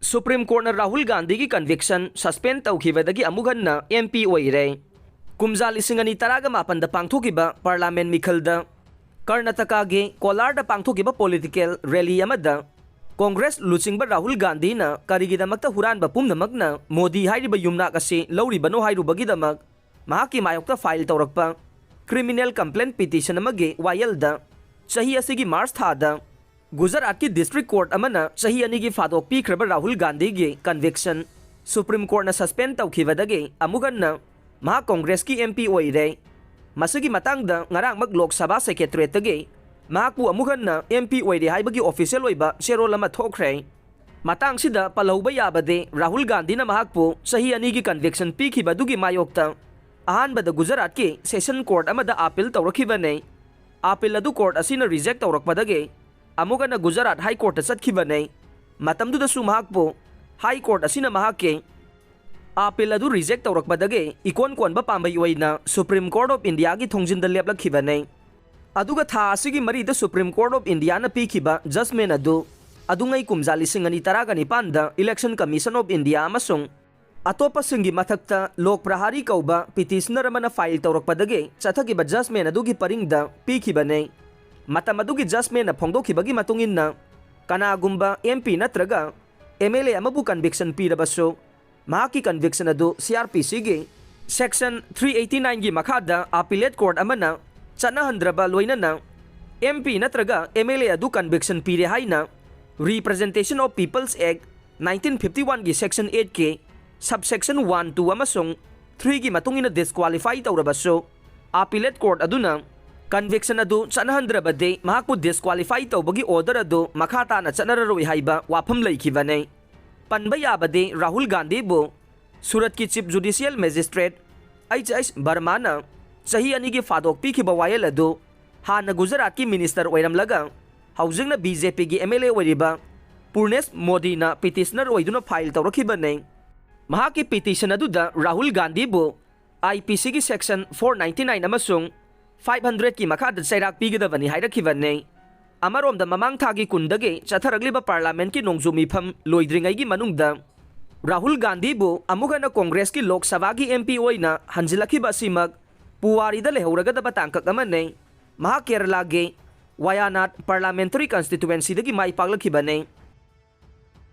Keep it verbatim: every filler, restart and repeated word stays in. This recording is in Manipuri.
ꯁꯨꯄ꯭ꯔꯤꯝ ꯀꯣꯔꯠꯅ ꯔꯥꯍꯨꯜ ꯒꯥꯟꯙꯤꯒꯤ ꯀꯟꯚꯤꯛꯁꯟ ꯁꯁꯄꯦꯟ ꯇꯧꯈꯤꯕꯗꯒꯤ ꯑꯃꯨꯛ ꯍꯟꯅ ꯑꯦꯝ ꯄꯤ ꯑꯣꯏꯔꯦ꯫ ꯀꯨꯝꯖꯥ ꯂꯤꯁꯤꯡ ꯑꯅꯤ ꯇꯔꯥꯒ ꯃꯥꯄꯟꯗ ꯄꯥꯡꯊꯣꯛꯈꯤꯕ ꯄꯥꯔꯂꯥꯃꯦꯟ ꯃꯤꯈꯜꯗ ꯀꯔꯅꯥꯇꯀꯥꯒꯤ ꯀꯣꯂꯥꯔꯗ ꯄꯥꯡꯊꯣꯛꯈꯤꯕ ꯄꯣꯂꯤꯇꯤꯀꯦꯜ ꯔꯦꯂꯤ ꯑꯃꯗ ꯀꯣꯡꯒ꯭ꯔꯦꯁ ꯂꯨꯆꯤꯡꯕ ꯔꯥꯍꯨꯜ ꯒꯥꯟꯙꯤꯅ ꯀꯔꯤꯒꯤꯗꯃꯛꯇ ꯍꯨꯔꯥꯟꯕ ꯄꯨꯝꯅꯃꯛꯅ ꯃꯣꯗꯤ ꯍꯥꯏꯔꯤꯕ ꯌꯨꯝꯅꯥꯛ ꯑꯁꯤ ꯂꯧꯔꯤꯕꯅꯣ ꯍꯥꯏꯔꯨꯕꯒꯤꯗꯃꯛ ꯃꯍꯥꯛꯀꯤ ꯃꯥꯌꯣꯛꯇ ꯐꯥꯏꯜ ꯇꯧꯔꯛꯄ ꯀ꯭ꯔꯤꯃꯤꯅꯦꯜ ꯀꯝꯄ꯭ꯂꯦꯟ ꯄꯤꯇꯤꯁꯟ ꯑꯃꯒꯤ ꯋꯥꯌꯦꯜꯗ ꯆꯍꯤ ꯑꯁꯤꯒꯤ ꯃꯥꯔꯆ ꯊꯥꯗ ꯒꯨꯖꯔꯥꯠꯀꯤ ꯗꯤꯁꯇ꯭ꯔꯤꯛ ꯀꯣꯔꯠ ꯑꯃꯅ ꯆꯍꯤ ꯑꯅꯤꯒꯤ ꯐꯥꯗꯣꯛ ꯄꯤꯈ꯭ꯔꯕ ꯔꯥꯍꯨꯜ ꯒꯥꯟꯙꯤꯒꯤ ꯀꯟꯚꯤꯛꯁꯟ ꯁꯨꯄ꯭ꯔꯤꯝ ꯀꯣꯔꯠꯅ ꯁꯁꯄꯦꯟ ꯇꯧꯈꯤꯕꯗꯒꯤ ꯑꯃꯨꯛ ꯍꯟꯅ ꯃꯍꯥꯛ ꯀꯣꯡꯒ꯭ꯔꯦꯁꯀꯤ ꯑꯦꯝ ꯄꯤ ꯑꯣꯏꯔꯦ꯫ ꯃꯁꯤꯒꯤ ꯃꯇꯥꯡꯗ ꯉꯔꯥꯡꯃꯛ ꯂꯣꯛ ꯁꯚꯥ ꯁꯦꯀ꯭ꯔꯦꯇꯔꯤꯌꯦꯠꯇꯒꯤ ꯃꯍꯥꯛꯄꯨ ꯑꯃꯨꯛ ꯍꯟꯅ ꯑꯦꯝ ꯄꯤ ꯑꯣꯏꯔꯦ ꯍꯥꯏꯕꯒꯤ ꯑꯣꯐꯤꯁꯤꯌꯦꯜ ꯑꯣꯏꯕ ꯆꯦꯔꯣꯜ ꯑꯃ ꯊꯣꯛꯈ꯭ꯔꯦ꯫ ꯃꯇꯥꯡꯁꯤꯗ ꯄꯜꯍꯧꯕ ꯌꯥꯕꯗꯤ, ꯔꯥꯍꯨꯜ ꯒꯥꯟꯙꯤꯅ ꯃꯍꯥꯛꯄꯨ ꯆꯍꯤ ꯑꯅꯤꯒꯤ ꯀꯟꯚꯤꯛꯁꯟ ꯄꯤꯈꯤꯕ ꯑꯗꯨꯒꯤ ꯃꯥꯌꯣꯛꯇ ꯑꯍꯥꯟꯕꯗ ꯒꯨꯖꯔꯥꯠꯀꯤ ꯁꯦꯁꯟ ꯀꯣꯔꯠ ꯑꯃꯗ ꯑꯥꯄꯤꯜ ꯇꯧꯔꯛꯈꯤꯕꯅꯤ꯫ ꯑꯥꯄꯤꯜ ꯑꯗꯨ ꯀꯣꯔꯠ ꯑꯁꯤꯅ ꯔꯤꯖꯦꯛ ꯇꯧꯔꯛꯄꯗꯒꯤ ꯑꯃꯨꯛ ꯍꯟꯅ ꯒꯨꯖꯔꯥꯠ ꯍꯥꯏ ꯀꯣꯔꯠꯇ ꯆꯠꯈꯤꯕꯅꯤ꯫ ꯃꯇꯝꯗꯨꯗꯁꯨ ꯃꯍꯥꯛꯄꯨ ꯍꯥꯏ ꯀꯣꯔꯠ ꯑꯁꯤꯅ ꯃꯍꯥꯛꯀꯤ ꯑꯥꯄꯤꯜ ꯑꯗꯨ ꯔꯤꯖꯦꯛ ꯇꯧꯔꯛꯄꯗꯒꯤ ꯏꯀꯣꯟ ꯀꯣꯟꯕ ꯄꯥꯝꯕꯩ ꯑꯣꯏꯅ ꯁꯨꯄ꯭ꯔꯤꯝ ꯀꯣꯔꯠ ꯑꯣꯐ ꯏꯟꯗꯤꯌꯥꯒꯤ ꯊꯣꯡꯖꯤꯟꯗ ꯂꯦꯞꯂꯛꯈꯤꯕꯅꯤ꯫ ꯑꯗꯨꯒ ꯊꯥ ꯑꯁꯤꯒꯤ ꯃꯔꯤꯗ ꯁꯨꯄ꯭ꯔꯤꯝ ꯀꯣꯔꯠ ꯑꯣꯐ ꯏꯟꯗꯤꯌꯥꯅ ꯄꯤꯈꯤꯕ ꯖꯖꯃꯦꯟ ꯑꯗꯨ ꯑꯗꯨꯉꯩ ꯀꯨꯝꯖꯥ ꯂꯤꯁꯤꯡ ꯑꯅꯤ ꯇꯔꯥꯒ ꯅꯤꯄꯥꯟꯗ ꯏꯂꯦꯛꯁꯟ ꯀꯃꯤꯁꯟ ꯑꯣꯐ ꯏꯟꯗꯤꯌꯥ ꯑꯃꯁꯨꯡ ꯑꯇꯣꯞꯄꯁꯤꯡꯒꯤ ꯃꯊꯛꯇ ꯂꯣꯛ ꯄ꯭ꯔꯍꯥꯔꯤ ꯀꯧꯕ ꯄꯤꯇꯤꯁꯅꯔ ꯑꯃꯅ ꯐꯥꯏꯜ ꯇꯧꯔꯛꯄꯗꯒꯤ ꯆꯠꯊꯈꯤꯕ ꯖꯖꯃꯦꯟ ꯑꯗꯨꯒꯤ ꯄꯔꯤꯡꯗ ꯄꯤꯈꯤꯕꯅꯤ꯫ ꯃꯇꯝ ꯑꯗꯨꯒꯤ ꯖꯖꯃꯦꯟꯅ ꯐꯣꯡꯗꯣꯛꯈꯤꯕꯒꯤ ꯃꯇꯨꯡ ꯏꯟꯅ, ꯀꯅꯥꯒꯨꯝꯕ ꯑꯦꯝ ꯄꯤ ꯅꯠꯇ꯭ꯔꯒ ꯑꯦꯝ ꯑꯦꯜ ꯑꯦ ꯑꯃꯕꯨ ꯀꯟꯚꯤꯛꯁꯟ ꯄꯤꯔꯕꯁꯨ, ꯃꯍꯥꯛꯀꯤ ꯀꯟꯚꯤꯛꯁꯟ ꯑꯗꯨ ꯁꯤ ꯑꯥꯔ ꯄꯤ ꯁꯤꯒꯤ ꯁꯦꯛꯁꯟ ꯊ꯭ꯔꯤ ꯑꯩꯠꯇꯤ ꯅꯥꯏꯟꯒꯤ ꯃꯈꯥꯗ ꯑꯄꯤꯂꯦꯠ ꯀꯣꯔꯠ ꯑꯃꯅ ꯆꯠꯅꯍꯟꯗ꯭ꯔꯕ ꯂꯣꯏꯅꯅ ꯑꯦꯝ ꯄꯤ ꯅꯠꯇ꯭ꯔꯒ ꯑꯦꯝ ꯑꯦꯜ ꯑꯦ ꯑꯗꯨ ꯀꯟꯚꯤꯛꯁꯟ ꯄꯤꯔꯦ ꯍꯥꯏꯅ Representation of People's Act nineteen fifty oneꯒꯤ ꯁꯦꯛꯁꯟ ꯑꯩꯠꯀꯤ ꯁꯕ ꯁꯦꯛꯁꯟ ꯋꯥꯟ, ꯇꯨ ꯑꯃꯁꯨꯡ ꯊ꯭ꯔꯤꯒꯤ ꯃꯇꯨꯡ ꯏꯟꯅ ꯗꯤꯁꯀ꯭ꯋꯥꯂꯤꯐꯥꯏ ꯇꯧꯔꯕꯁꯨ, ꯑꯄꯤꯂꯦꯠ ꯀꯣꯔꯠ ꯑꯗꯨꯅ ꯀꯟꯚꯤꯛꯁꯟ ꯑꯗꯨ ꯆꯠꯅꯍꯟꯗ꯭ꯔꯕꯗꯤ ꯃꯍꯥꯛꯄꯨ ꯗꯤꯁꯀ꯭ꯋꯥꯂꯤꯐꯥꯏ ꯇꯧꯕꯒꯤ ꯑꯣꯔꯗꯔ ꯑꯗꯨ ꯃꯈꯥ ꯇꯥꯅ ꯆꯠꯅꯔꯔꯣꯏ ꯍꯥꯏꯕ ꯋꯥꯐꯝ ꯂꯩꯈꯤꯕꯅꯤ꯫ ꯄꯟꯕ ꯌꯥꯕꯗꯤ, ꯔꯥꯍꯨꯜ ꯒꯥꯟꯙꯤꯕꯨ ꯁꯨꯔꯠꯀꯤ chief judicial magistrate H H ꯕꯔꯃꯥꯅ ꯆꯍꯤ ꯑꯅꯤꯒꯤ ꯐꯥꯗꯣꯛ ꯄꯤꯈꯤꯕ ꯋꯥꯌꯦꯜ ꯑꯗꯨ ꯍꯥꯟꯅ ꯒꯨꯖꯔꯥꯠꯀꯤ ꯃꯤꯅꯤꯁꯇꯔ ꯑꯣꯏꯔꯝꯂꯒ ꯍꯧꯖꯤꯛꯅ ꯕꯤ ꯖꯦ ꯄꯤꯒꯤ ꯑꯦꯝ ꯑꯦꯜ ꯑꯦ ꯑꯣꯏꯔꯤꯕ ꯄꯨꯔꯅꯦꯁ ꯃꯣꯗꯤꯅ ꯄꯤꯇꯤꯁꯅꯔ ꯑꯣꯏꯗꯨꯅ ꯐꯥꯏꯜ ꯇꯧꯔꯛꯈꯤꯕꯅꯤ꯫ ꯃꯍꯥꯛꯀꯤ ꯄꯤꯇꯤꯁꯟ ꯑꯗꯨꯗ ꯔꯥꯍꯨꯜ ꯒꯥꯟꯙꯤꯕꯨ ꯑꯥꯏ ꯄꯤ ꯁꯤꯒꯤ ꯁꯦꯛꯁꯟ ꯐꯣꯔ ꯅꯥꯏꯟꯇꯤ ꯅꯥꯏꯟ ꯑꯃꯁꯨꯡ ꯐꯥꯏꯚ ꯍꯟꯗ꯭ꯔꯦꯠꯀꯤ ꯃꯈꯥꯗ ꯆꯩꯔꯥꯛ ꯄꯤꯒꯗꯕꯅꯤ ꯍꯥꯏꯔꯛꯈꯤꯕꯅꯤ꯫ ꯑꯃꯔꯣꯝꯗ, ꯃꯃꯥꯡ ꯊꯥꯒꯤ ꯀꯨꯟꯗꯒꯤ ꯆꯠꯊꯔꯛꯂꯤꯕ ꯄꯥꯔꯂꯥꯃꯦꯟꯠꯀꯤ ꯅꯣꯡꯖꯨ ꯃꯤꯐꯝ ꯂꯣꯏꯗ꯭ꯔꯤꯉꯩꯒꯤ ꯃꯅꯨꯡꯗ ꯔꯥꯍꯨꯜ ꯒꯥꯟꯙꯤꯕꯨ ꯑꯃꯨꯛ ꯍꯟꯅ ꯀꯣꯡꯒ꯭ꯔꯦꯁꯀꯤ ꯂꯣꯛ ꯁꯚꯥꯒꯤ ꯑꯦꯝ ꯄꯤ ꯑꯣꯏꯅ ꯍꯟꯖꯤꯜꯂꯛꯈꯤꯕ ꯑꯁꯤꯃꯛ ꯄꯨꯋꯥꯔꯤꯗ ꯂꯩꯍꯧꯔꯒꯗꯕ ꯇꯥꯡꯀꯛ ꯑꯃꯅꯤ꯫ ꯃꯍꯥꯛ ꯀꯦꯔꯂꯥꯒꯤ ꯋꯥꯌꯥꯅꯥꯗ ꯄꯥꯔꯂꯥꯃꯦꯟꯇꯔꯤ ꯀꯟꯁꯇꯤꯇ꯭ꯋꯦꯟꯁꯤꯗꯒꯤ ꯃꯥꯏ ꯄꯥꯛꯂꯛꯈꯤꯕꯅꯤ꯫